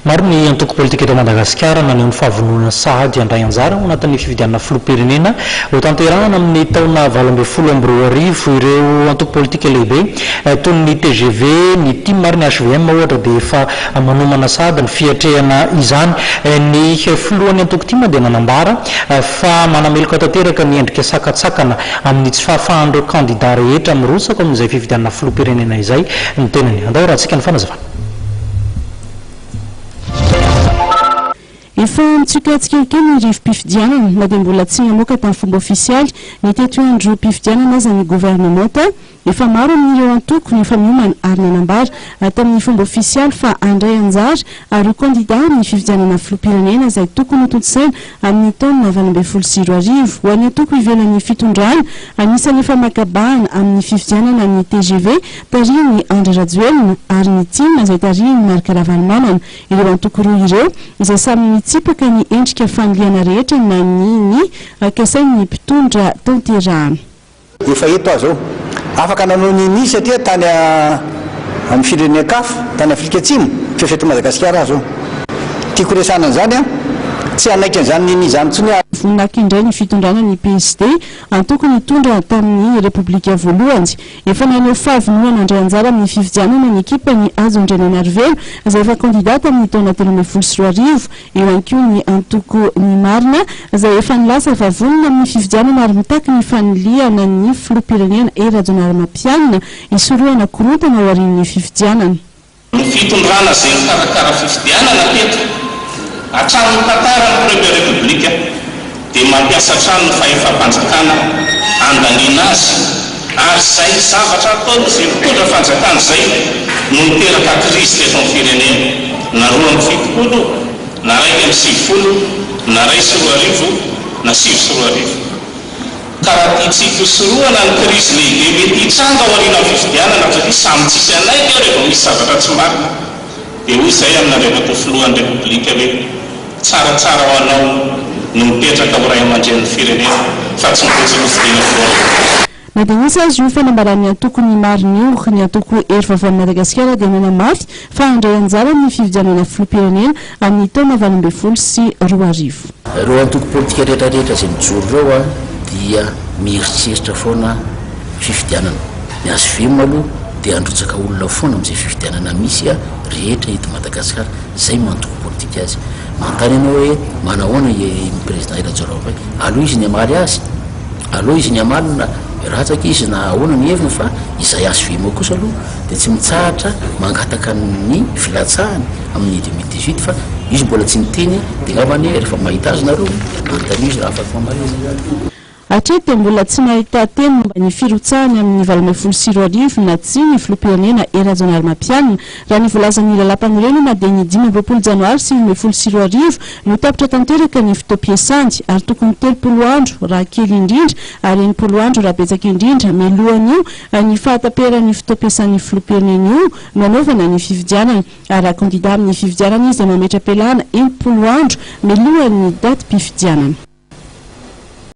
Maro ny antoko politika eto Madagasikara naneho ny fahavononana sahady handray anjara ao anatin'ny fifidianana filoham-pirenena hotanterahana amin'ny taona 2018. Ireo antoko politika lehibe toy ny tgv, ny tim ary ny hvm ohatra dia efa manomana sahady ny fiatrehana izany. Ny filohan'ny antoko tim dia nanambara fa manameloka tanteraka ny endrika sakantsakana amin'ny tsy fahafahan'ireo kandida rehetra mirotsaka amin'izay fifidianana filoham-pirenena izay ny tenany. Andao arahantsika ny fanazavana. Efa mitsioka tsikelikely ny rivo-pifidianana na dia mbola tsy namoaka tamin'ny fomba ofisialy ny tetiandrom-pifidianana aza ny governemanta. Efa maro amin'ireo antoko no efa miomana ary nanambara tamin'ny fomba ofisialy fa handray anjara ary ho kandida amin'ny fifidianana filoham-pirenena izay tokony hotontosaina amin'ny taona 2018. Ho an'ny antoko ivelan'ny fitondrana, anisan'ny efa maka bahana amin'ny fifidianana ny tgv tarihin'i Andry Rajoelina ary ny tim izay tarihin'i Marc Ravalomanana. Ireo antoko roa ireo izay samy nitsipaka ny endrika fanilihana rehetra na ny ny kasain'ny mpitondra tanterahana. Efa eto aho zao. Afaka nanao nini satria tany amin'ny firenen-kafa, tany Afrika Atsimo, f'efa eto Madagasikara aho zao. Tiako resahana an'izany an, tsy hanaiky an'izany nini izany intsony aho. Voninahitra indray ny fitondrana ny PSD, antoko nitondra tamin'ny Repoblika voalohany. Efa naneho fahavononana handray anjara amin'ny fifidianana ny ekipan'i Hajo Andrianainarivelo, izay efa kandida tamin'ny taona 2013. Eo ihany koa ny antoko Ny Marina, izay efa nilaza fa vonona amin'ny fifidianana ary mitaky ny fanilihana ny filoham-pirenena Hery Rajaonarimampianina hisorohana korontana aorian'ny fifidianana. Ny fitondrana izay nikarakara fifidianana teto hatramin'ny tantaran'ny Première République dia mampiasa hatrany ny fahefam-panjakana handaniana azy ary izay zavatra ataon'izay mpitondra fanjakana izay no niteraka krizy teto amin'ny firenena na 72 na 91 na 2001 na 2009. Ka raha tiantsika hosorohana ny krizy lehibe mety hitranga aorianan'ny fifidianana satria samy tsisy hanaiky eo rehefa misy zavatra tsy marina dia hoy izay amin'Andriamatoa Filohan'ny Repoblika hoe tsaratsara ho anao no mipetraka ho Raiamandrenin'ny firenena fa tsy mirotsaka ho fidiana Filohan'ny Repoblika. Na dia nisy aza io fanambaran'ny antoko Ny Marina io, ny antoko Hery Vaovaon'i Madagasikara dia nanamafy fa handray anjara amin'ny fifidianana filoham-pirenena amin'ny taona 2018. Ireo antoko politika rehetra rehetra izay mijoro ireo dia mieritreritra foana fifidianana. Ny hvm aloha dia handrotsaka olona foana amin'izay fifidianana misy rehetra eto Madagasikara. Izay no antoko politika azy. Manontany ianao hoe manahoana i Président Hery Rajaonarimampianina? Aleo izy ny hamaly azy. Aleo izy ny hamaly na ratsaka izy na ahoana ny heviny fa izay hvm kosa aloha dia tsy mitsahatra mangataka ny filatsahany amin'ny 2018 fa izy mbola tsy niteny dia angamba anie rehefa mahita azy nareo anontanio izy raha afaka mamaly izy. Hatreto dia mbola tsy nahita teny momba ny firotsahany amin'ny 2018 na tsia ny filoham-pirenena Hery Rajaonarimampianina. Raha ny voalazan'ny lalàmpanorenana dia ny 25 janoary 2019 no tapitra tanteraka ny fotoam-piasany ary tokony 30 andro raha kely indrindra ary 60 andro raha betsaka indrindra mialohan'io ny fahataperan'ny fotoam-piasan'ny filoham-pirenena io no hanaovana ny fifidianana ary raha kandida amin'ny fifidianana izy dia mametra-pialana 60 andro mialohan'ny datim-pifidianana.